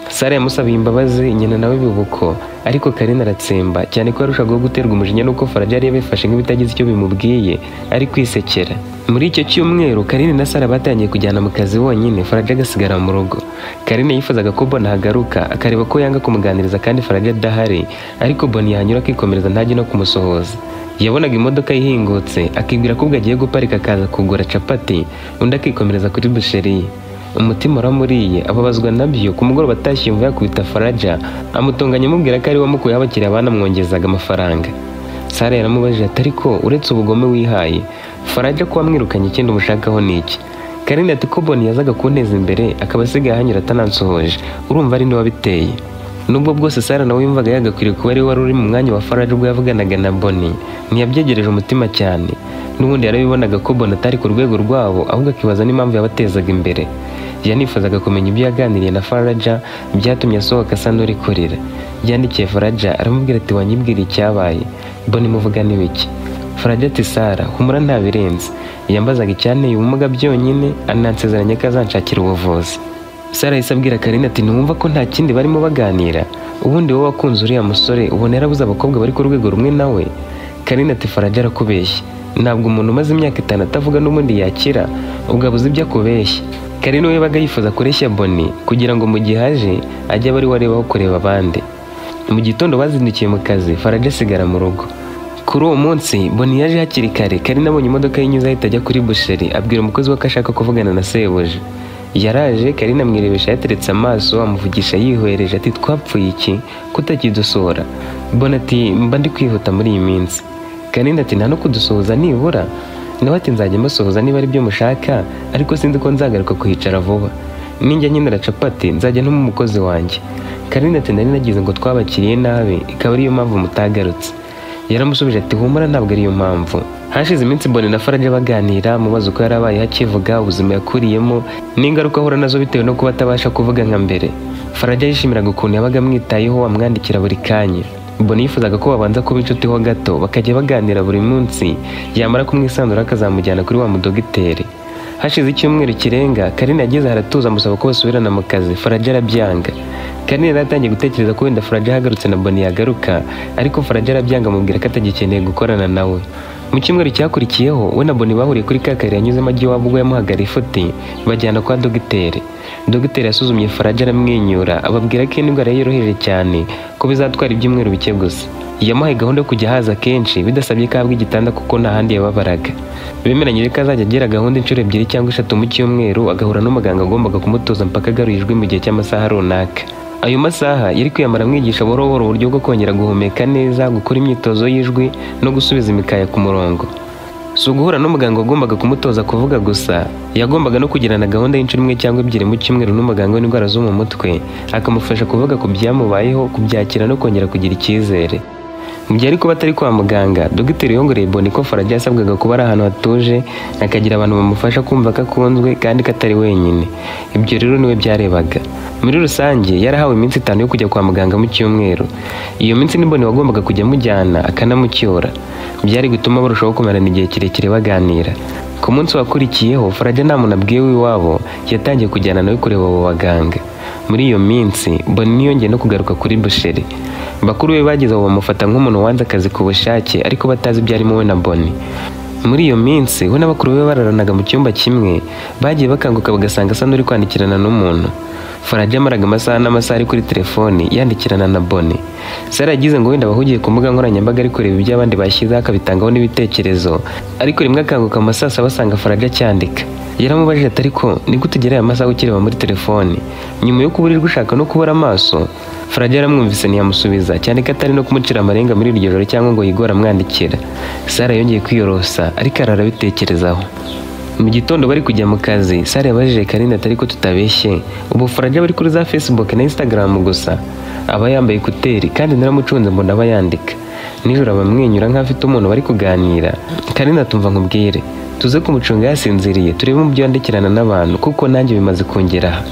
Sara yamusabiye imbabazi, nyina nawe bibuko, ariko Karine aratsemba cyane ko yarushagaho guterwa umujinya nuko Faraja yari yabifashe nk'ibitagize icyo bimubwiye, ari kwisekera. Muri icyo cyumweru Karine na Sara batangiye kujyana mu kazi bonyine, Faraja agasigara mu rugo. Karine yifuzaga ko Boni ahagaruka, akareba ko yanga kumuganiriza kandi Faraja adahari, ariko Boni yahanyura akikomereza ntajye no kumusohoza. Yabonaga imodoka ihingutse, akibwira ko ubwo agiye guparika akaza kugura capati, undi akikomereza kuri busheri. Umutima uramuriye, ababazwa nabyo. Ku mugoroba atashye yumva yakubita Faraja, amutonganya amubwira ko ari we wamukuyeho abakiriya banamwongezaga amafaranga. Sara yaramubajije ati ariko uretse ubugome wihaye, Faraja ko wamwirukanye ikindi umushakaho ni iki? Karine ati ko Boni yazaga kunteza imbere akaba asigaye ahanyura atanansohoje, urumva ari nde wabiteye? Nubwo bwose Sara nawe yumvaga yagakwiriye kuba ari we wari uri mu mwanya wa Faraja ubwo yavuganaga na Boni, ntiyabyegereje umutima cyane. N'ubundi yarabibonaga ko Boni atari ku rwego rwabo, ahubwo akibaza n'impamvu yabatezaga imbere. Yanifuzaga kumenya ibyo yaganiriye na Faraja byatumye asohoka asa n'uri kurira. Yandikiye Faraja aramubwira ati wanyibwira icyabaye, Boni muvugana ibiki? Faraja ati Sara humura ntabirenze, yambazaga icyanteye ubumuga byonyine, anansezeranya ko azanshakira ubuvuzi. Sara yahise abwira Karine ati ntiwumva ko nta kindi barimo baganira? Ubundi wowe wakunze uriya musore ubona yarabuze abakobwa bari ku rwego rumwe nawe? Karine ati Faraja arakubeshya, ntabwo umuntu umaze imyaka 5 atavuga n'ubundi yakira, ubwo abuze ibyo akubeshya. Karine we yabaga yifuza kureshya Boni kugira ngo mu gihe aje ajye aba ari we arebaho kureba abandi. Mu gitondo bazindukiye mu kazi, Faraja asigara mu rugo. Kuri uwo munsi Boni yaje hakiri kare. Karine abonye imodoka y'inyuze ahita ajya kuri busheri, abwira umukozi we ko ashaka kuvugana na sebuja. Yaraje, Karine amwirebesha yateretse amaso, amuvugisha yihwereje ati twapfuye iki kutakidusura? Boni ati mba ndi kwihuta muri iyi minsi. Karine ati nta no kudusuhuza nibura? Nawe ati nzajya mbasuhuza niba ari byo mushaka, ariko sinzi ko nzagaruka kuhicara vuba. Ninjya nkenera capati nzajya ntuma umukozi wanjye. Karine ati nari nagize ngo twabakiriye nabi, ikaba ariyo mpamvu mutagarutse. Yaramusubije ati humura ntabwo ariyo mpamvu. Hashize iminsi Boni na Faraja baganira, mubaza uko yarabaye akivuga, ubuzima yakuriyemo n'ingaruka ahura nazo bitewe no kuba atabasha kuvuga nka mbere. Faraja yishimiraga ukuntu yabaga amwitayeho, amwandikira buri kanya. Boni yifuzaga ko babanza kuba inshuti ho gato, bakajya baganira buri munsi, yamara kumwisanzura akazamujyana kuri wa mudogiteri. Hashize icyumweru kirenga, Karine yageze aratuza amusaba ko basubirana mu kazi, Faraja arabyanga. Karine yari atangiye gutekereza ko wenda Faraja ahagarutse na Boni yagaruka, ariko Faraja arabyanga amubwira ko atagikeneye gukorana nawe. Mu cyumweru cyakurikiyeho, we na Boni bahuriye kuri ka kayira yanyuzemo ajya iwabo ubwo yamuhaga ifuti, bajyana kwa dogiteri. Dogiteri yasuzumye Faraja aramwenyura, ababwira ko indwara ye yoroheje cyane, ko bizatwara ibyumweru bike gusa. Yamuhaye gahunda yo kujya ahaza kenshi, bidasabye ko ahabwa igitanda kuko nta handi yababaraga. Bemeranyije ko azajya agira gahunda inshuro 2 cyangwa 3 mu cyumweru, agahura n'umuganga wagombaga kumutoza mpaka agaruye ijwi mu gihe cy'amasaha runaka. Ayo masaha yari kwiyamara amwigisha buhoro buhoro uburyo bwo kongera guhumeka neza, gukora imyitozo y'ijwi no gusubiza imikaya ku murongo. Si uguhura n'umuganga wagombaga kumutoza kuvuga gusa, yagombaga no kugirana gahunda y'inshuro 1 cyangwa 2 mu cyumweru n'umuganga w'indwara zo mu mutwe, akamufasha kuvuga ku byamubayeho, kubyakira no kongera kugira icyizere. Mu gihe ariko batari kwa muganga, dogiteri yongoreye Boni ko Faraja yasabwaga kuba ari ahantu hatuje, akagira abantu bamufasha kumva ko akunzwe kandi ko atari wenyine. Ibyo rero niwe byarebaga. Muri rusange yarahawe iminsi 5 yo kujya kwa muganga mu cyumweru. Iyo minsi ni Boni wagombaga kujya amujyana akanamucyura. Byari gutuma barushaho kumarana igihe kirekire baganira. Ku munsi wakurikiyeho, Faraja nta muntu abwiye w'iwabo, yatangiye kujyana nawe kureba abo baganga. Muri iyo minsi, Boni ntiyongeye no kugaruka kuri busheri. Bakuru be bageze aho bamufata nk'umuntu wanze akazi ku bushake, ariko batazi ibyo arimo we na Boni. Muri iyo minsi we n'abakuru be bararanaga mu cyumba kimwe, bagiye bakanguka bagasanga asa n'uri kwandikirana n'umuntu. Faraja yamaraga amasaha n'amasaha ari kuri telefoni yandikirana na Boni. Sara yagize ngo wenda abahugiye ku mbuga nkoranyambaga ari kureba ibyo abandi bashyizeho akabitangaho n'ibitekerezo, ariko rimwe akanguka mu ma saa saba asanga Faraja acyandika. Yaramubajije ati ariko ni gute ugera aya masaha ukireba muri telefoni nyuma yo kuburirwa ushaka no kubura amaso? Faraja yaramwumvise ntiyamusubiza, cyane ko atari no kumucira amarenga muri iryo joro cyangwa ngo yigore amwandikira. Sara yongeye kwiyorosa ariko arara abitekerezaho. Mu gitondo bari kujya mu kazi, Sara yabajije Karine ati ariko tutabeshye, ubu Faraja bari kuri za Facebook na Instagram gusa, aba yambaye ekuteri kandi naramucunze mbona aba yandika. Nijoro abamwenyura nk'afite umuntu bari kuganira. Karine atumva nkubwire, tuze kumucunga yasinziriye, turebe mu byo yandikirana n'abantu kuko nanjye bimaze kongera.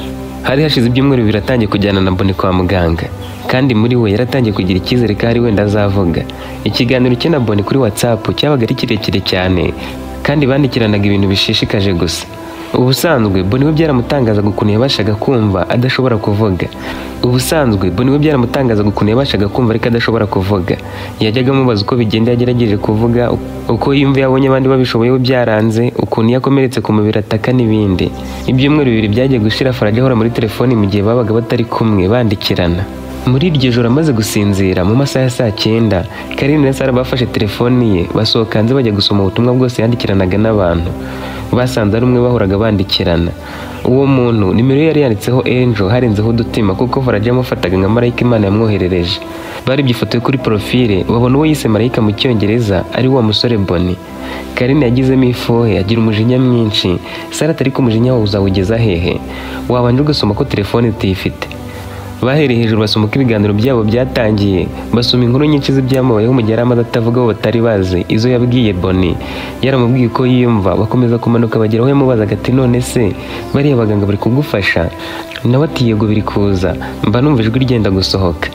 Hari hashize ibyumweru bibiri atangiye kujyana na Boni kwa muganga, kandi muri we yaratangiye kugira icyizere ko ari wenda azavuga. Ikiganiro cye na Boni kuri WhatsApp cyabaga ari kirekire cyane, kandi bandikiranaga ibintu bishishikaje gusa. Ubusanzwe Boni we byaramutangazaga ukuntu yabashaga kumva adashobora kuvuga. Ubusanzwe Boni we byaramutangazaga ukuntu yabashaga kumva ariko adashobora kuvuga. Yajyaga amubaza uko bigenda yagerageje kuvuga, uko yumva yabonye abandi babishoboye we byaranze, ukuntu yakomeretse ku mubiri ataka n'ibindi. Ibyumweru bibiri byagiye gushira Faraja ahora muri telefoni mu gihe babaga batari kumwe bandikirana. Muri iryo joro amaze gusinzira mu masaha ya saa 9, Karine na Sara bafashe telefoni ye basohoka hanze bajya gusoma ubutumwa bwose yandikiranaga n'abantu. Basanze ari umwe bahoraga bandikirana. Uwo muntu nimero ye yari yanditseho Angel harenzeho udutima kuko Faraja yamufataga nka marayika Imana yamwoherereje. Barebye ifoto ye kuri profile babona uwo yise marayika mu Cyongereza ari wa musore Boni. Karine yagizemo ifuhe agira umujinya mwinshi. Sara atari ko umujinya wawe uzawugeza hehe? Wabanje ugasoma ko telefone utiyifite. Bahereye hejuru basoma uko ibiganiro byabo byatangiye, basoma inkuru nyinshi z'ibyamubayeho mu gihe yari amaze atavuga abo batari bazi izo yabwiye Boni. Yaramubwiye uko yiyumva, bakomeza kumanuka bagera aho yamubazaga ati none se bariya baganga bari kugufasha? Nawe ati yego biri kuza, mba numva ijwi ryenda gusohoka.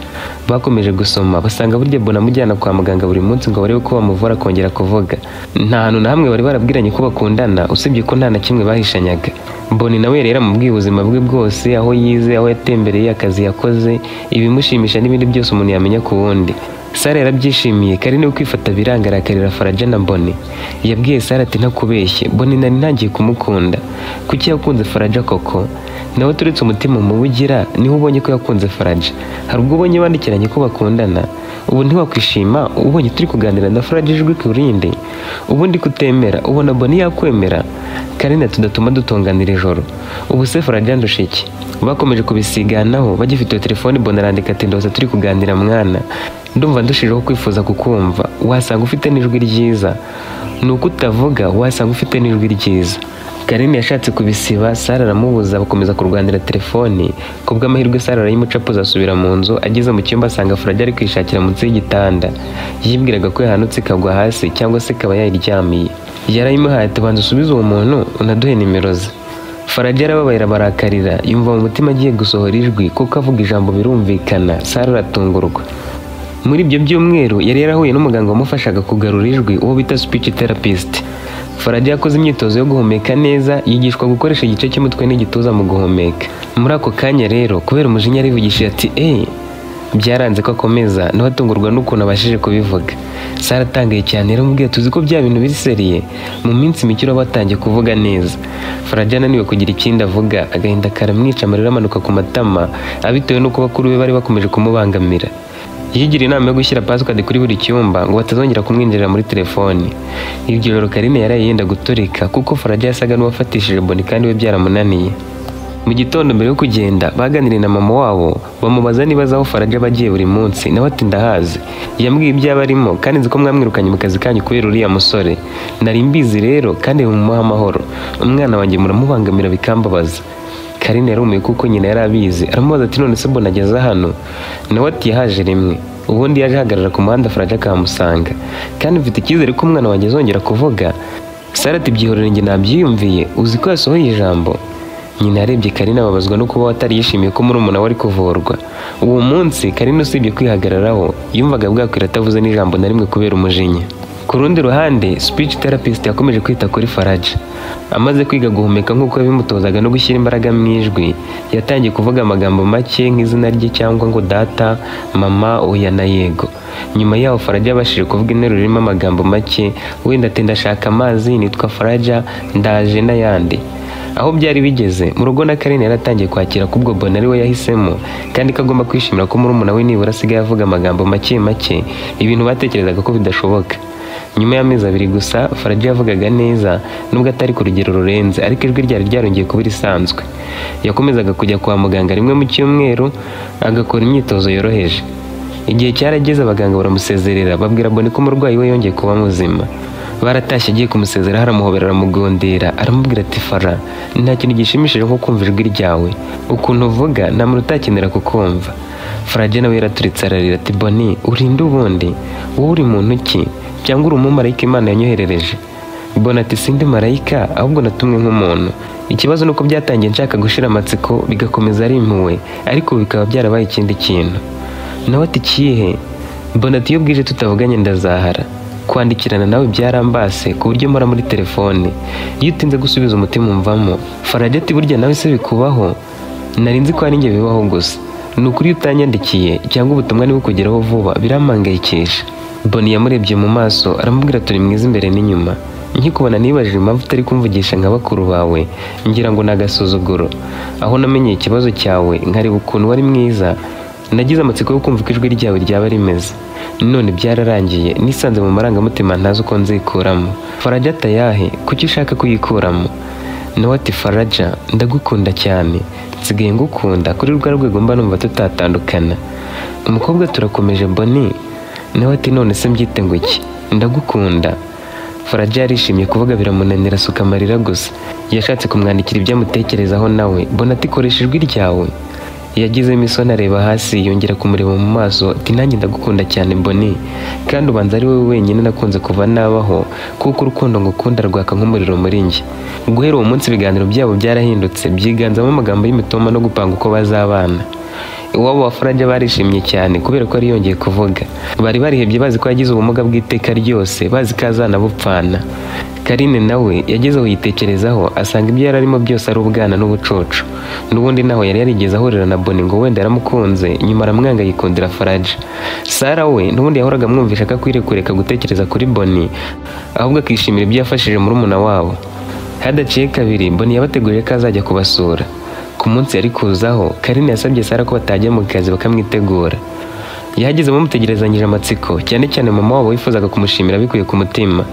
Bakomeje gusoma basanga burya Boni amujyana kwa muganga buri munsi ngo barebe ko bamuvura akongera kuvuga. Nta hantu na hamwe bari barabwiranye ko bakundana, usibye ko nta na kimwe bahishanyaga. Boni nawe yari yaramubwiye ubuzima bwe bwose, aho yize, aho yatembereye, akazi yakoze, ibimushimisha n'ibindi byose umuntu yamenya ku wundi. Sara yarabyishimiye, Karine we kwifata biranga arakarira Faraja na Boni. Yabwiye Sara ati ntakubeshye, Boni nari ntangiye kumukunda. Kuki yakunze Faraja koko? Nawe turetse umutima mubi ugira, niho ubonye ko yakunze Faraja. Hari ubwo ubonye bandikiranye ko bakundana, ubu ntiwakwishima ubonye turi kuganira na Faraja ijwi ku rindi? Ubundi kutemera, ubona Boni yakwemera? Karine tudatuma dutonganira ijoro. Ubu se Faraja ndusha iki? Bakomeje kubisiganaho bagifite iyo telefoni. Boni arandika ati ndoza turi kuganira mwana, ndumva ndushijeho kwifuza kukumva, wasanga ufite n'ijwi ryiza. Ni uko utavuga, wasanga ufite n'ijwi ryiza. Karine yashatse kubisiba, Sara aramubuza, bakomeza kurwanira telefoni. Ku bw'amahirwe Sara arayimucapuza asubira mu nzu. Ageze mu cyumba asanga Faraja ari kwishakira munsi y'igitanda. Yibwiraga ko yahanutse ikagwa hasi cyangwa se ikaba yayiryamiye. Yarayimuhaye ati banza usubize uwo muntu unaduhe nimero ze. Faraja yarababaye arabarakarira, yumva mu mutima agiye gusohora ijwi kuko avuga ijambo birumvikana. Sara aratungurwa. Muri ibyo byumweru yari yarahuye n'umuganga wamufashaga kugarura ijwi, uwo bita speech therapist. Faraja yakoze imyitozo yo guhumeka neza, yigishwa gukoresha igice cy'umutwe n'igituza mu guhumeka. Muri ako kanya rero kubera umujinya yarivugishije ati byaranze ko akomeza, nawe atungurwa n'ukuntu abashije kubivuga. Sara atangaye cyane yaramubwiye tuzi ko bya bintu biri seriye, mu minsi mike uraba watangiye kuvuga neza. Faraja ananiwe kugira ikindi avuga, agahinda karamwica, amarira amanuka ku matama, abitewe n'uko bakuru be bari bakomeje kumubangamira. Yigiriye inama yo gushyira password kuri buri cyumba ngo batazongera kumwinjirira muri telefoni. Iryo joro Karine yaraye yenda guturika kuko Faraja yasaga n'uwafatishije Boni kandi we byaramunaniye. Mu gitondo mbere yo kugenda baganiriye na mama wabo, bamubaza niba azi aho Faraja aba agiye buri munsi, nawe ati ndahazi. Yambwiye ibyo aba arimo kandi nzi ko mwamwirukanye mu kazi kanyu kubera uriya musore. Nari mbizi rero kandi mumuha amahoro. Umwana wanjye muramubangamira bikambabaza. Karine yarumiwe kuko nyina yari abizi, aramubaza ati none se Boni ageze hano? Nawe ati yahaje rimwe. Ubundi yaje ahagarara ku muhanda Faraja akahamusanga. Kandi mfite icyizere ko umwana wanjye azongera kuvuga. Sara ati byihorere njye nabyiyumviye, uzi ko yasohoye ijambo. Nyina yarebye Karine ababazwa no kuba atari yishimiye ko murumuna we ari kuvurwa. Uwo munsi Karine usibye kwihagararaho, yumvaga bwakwira atavuze n'ijambo na rimwe kubera umujinya. Ku rundi ruhande, speech therapist yakomeje kwita kuri Faraja. Amaze kwiga guhumeka nk'uko yabimutozaga no gushyira imbaraga mu ijwi, yatangiye kuvuga amagambo make nk'izina rye cyangwa ngo data, mama, oya na yego. Nyuma yaho Faraja yabashije kuvuga interuro irimo amagambo make, wenda ati ndashaka amazi, nitwa Faraja, ndaje n'ayandi. Aho byari bigeze mu rugo na Karine yaratangiye kwakira ko ubwo Boni ari we yahisemo, kandi ko agomba kwishimira ko murumuna we nibura asigaye avuga amagambo make make, ibintu batekerezaga ko bidashoboka. Nyuma y'amezi 2 gusa Faraja yavugaga neza, nubwo atari ku rugero rurenze, ariko ijwi ryari ryarongeye kuba risanzwe. Yakomezaga kujya kwa muganga rimwe mu cyumweru, agakora imyitozo yoroheje. Igihe cyarageze abaganga baramusezerera, babwira Boni ko umurwayi we yongeye kuba muzima. Baratashye agiye kumusezera, aramuhobera aramugondera, aramubwira ati Fara, nta kintu gishimishije nko kumva ijwi ryawe, ukuntu uvuga nta muntu utakenera kukumva. Faraja nawe yaraturitse ararira ati Boni, urinde ubundi, wowe uri muntu ki? Cyangwa uri umumarayika Imana yanyoherereje? Boni ati sindi marayika, ahubwo natumwe nk'umuntu. Ikibazo nuko byatangiye nshaka gushira amatsiko, bigakomeza ari impuhwe, ariko bikaba byarabaye ikindi kintu. Nawe ati kihe? Boni ati iyo bwije tutavuganye ndazahara. Kwandikirana nawe byarambase ku buryo mpora muri telefone. Iyo utinze gusubiza umutima umvamo. Faraja ati burya nawe se bikubaho? Nari nzi ko ari njye bibaho gusa. Ni ukuri iyo utanyandikiye cyangwa ubutumwa ntibukugeraho vuba birampangayikisha. Boni yamurebye mu maso aramubwira turi mwiza imbere n'inyuma. Nkikubona nibajije impamvu utari kumvugisha nka bakuru bawe, ngira ngo ni agasuzuguro. Aho namenyeye ikibazo cyawe nkareba ukuntu wari mwiza, nagize amatsiko yo kumva uko ijwi ryawe ryaba rimeze. None byararangiye, nisanze mu marangamutima ntazi uko nzikuramo. Faraja atayahe, kuki ushaka kuyikuramo? Nawe ati Faraja, ndagukunda cyane, nsigaye ngukunda kuri rwa rwego mba numva tutatandukana. Umukobwa turakomeje Boni. Nawe ati none se mbyite ngo iki? Ndagukunda. Faraja yarishimye kuvuga biramunanira, asuka amarira gusa. Yashatse kumwandikira ibyo amutekerezaho nawe. Boni ati koresha ijwi ryawe. Yagizemo isoni areba hasi, yongera kumureba mu maso ati nanjye ndagukunda cyane Boni, kandi ubanza ari wowe wenyine nakunze kuva nabaho, kuko urukundo ngukunda rwaka nk'umuriro muri njye. Guhera uwo munsi ibiganiro byabo byarahindutse, byiganzamo amagambo y'imitoma no gupanga uko bazabana. Iwabo wa Faraja barishimye cyane kubera ko yari yongeye kuvuga. Bari barihebye bazi ko yagize ubumuga bw'iteka ryose, bazi ko azanabupfana. Karine nawe yageze aho yitekerezaho, asanga ibyo yari arimo byose ari ubwana n'ubucucu. N'ubundi naho yari yarigeze ahurira na Boni ngo wenda yaramukunze, nyuma aramwanga yikundira Faraja. Sara we n'ubundi yahoraga amwumvisha ko akwiriye kureka gutekereza kuri Boni, ahubwo akishimira ibyo yafashije murumuna wabo. Hadaciye kabiri, Boni yabateguriye ko azajya kubasura. Ku munsi yari kuzaho, Karine yasabye Sara ko batajya mu kazi bakamwitegura. Yahageze bamutegerezanyije amatsiko, cyane cyane mama wabo wifuzaga kumushimira bikuye ku mutima.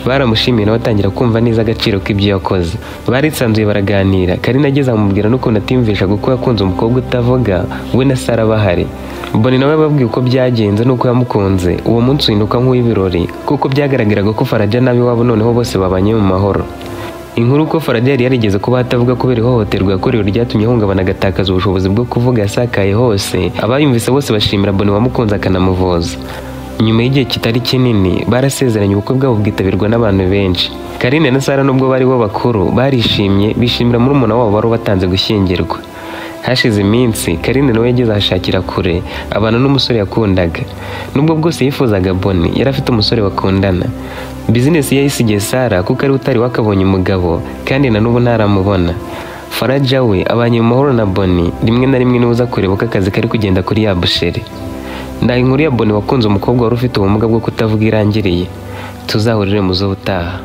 Baramushimiye nawe atangira kumva neza agaciro k'ibyo yakoze. Barisanzuye baraganira. Karine ageze amubwira n'ukuntu atiyumvishaga uko yakunze umukobwa utavuga, we na Sara bahari. Boni nawe yababwiye uko byagenze n'uko yamukunze. Uwo munsi uhinduka nk'uw'ibirori, kuko byagaragaraga ko Faraja n'ab'iwabo noneho bose babanye mu mahoro. Inkuru ko Faraja yari yarigeze kuba atavuga kubera ihohoterwa yakorewe ryatumye ahungabana agatakaza ubushobozi bwo kuvuga yasakaye hose, abayumvise bose bashimira Boni wamukunze akanamuvuza. Nyuma y'igihe kitari kinini barasezeranye, ubukwe bwabo bwitabirwa n'abantu benshi. Karine na Sara nubwo bari bo bakuru barishimye, bishimira murumuna wabo wari ubatanze gushyingirwa. Hashize iminsi Karine nawe yageze ahashakira kure, abana n'umusore yakundaga. Nubwo bwose yifuzaga Boni, yari afite umusore bakundana. Bizinesi ye yayisigiye Sara kuko ari utari wakabonye umugabo, kandi na n'ubu ntaramubona. Faraja we abanye mu mahoro na Boni, rimwe na rimwe niwe uza kureba uko akazi kari kugenda kuri ya busheri. Nda inkuru ya Boni wakunze umukobwa wari ufite ubumuga bwo kutavuga irangiriye. Tuzahurire mu z'ubutaha.